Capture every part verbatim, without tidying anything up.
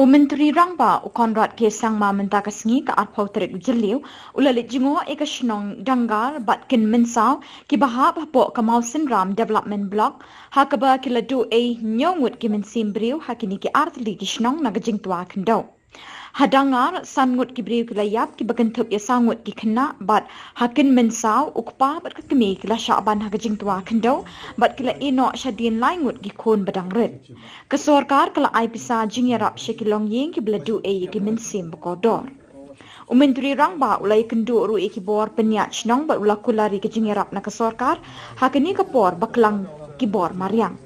U Myntri Rangbah u Conrad K Sangma mynta ka sngi ka arphew tarik u Jylliew u la leit jngoh ïa ka shnong Dangar bad Kynmynsaw kiba hap hapoh ka Mawsynram Development Block ha kaba ki la duh ei hynñiew ngut ki mynsiem briew ha kine ki artylli ki shnong na ka jingtwa khyndew. Ha Dangar, san ngut ki briew ki la ïap kiba kynthup ïa saw ngut ki khynnah bad ha Kynmynsaw u kpa bad ka kmie ki la shah ban ha ka jingtwa khyndew bad ki la ïeh noh shadien lai ngut ki khun ba dang rit. Ka sorkar ka la ai pisa jingïarap sha ki longïing kiba la duh ei ïa ki mynsiem ba kordor. U Myntri Rangbah u la ïakynduh ruh ïa ki bor pynïaid shnong bad u la kular ïa ka jingïarap na ka sorkar ha kane ka por ba klang ki bor mariang.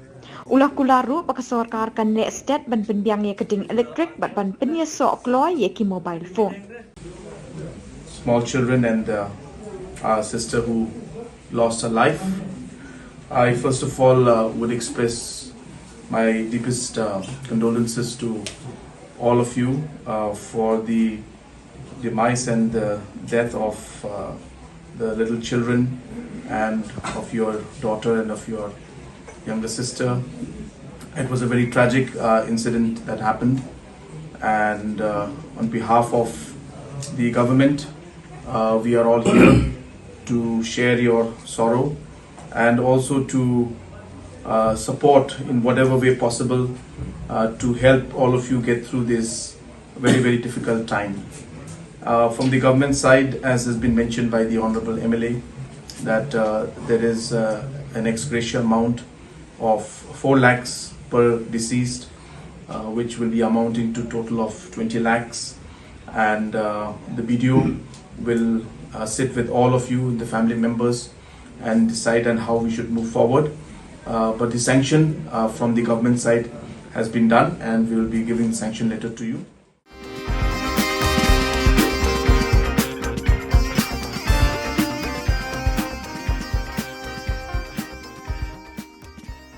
U la kular ruh ba ka sorkar kan leh stet ban pynbiang ïa ka ding elektrik bad ban pynïasoh kloi ïa ki mobile phone. Small children and uh, our sister who lost her life. I first of all uh, would express my deepest uh, condolences to all of you uh, for the demise and the death of uh, the little children and of your daughter and of your younger sister. It was a very tragic uh, incident that happened, and uh, on behalf of the government, uh, we are all here to share your sorrow and also to uh, support in whatever way possible uh, to help all of you get through this very, very difficult time. Uh, from the government side, as has been mentioned by the Honorable M L A, that uh, there is uh, an ex gratia amount of four lakhs per deceased, uh, which will be amounting to total of twenty lakhs. And uh, the B D O will uh, sit with all of you, the family members, and decide on how we should move forward. Uh, but the sanction uh, from the government side has been done, and we will be giving the sanction letter to you.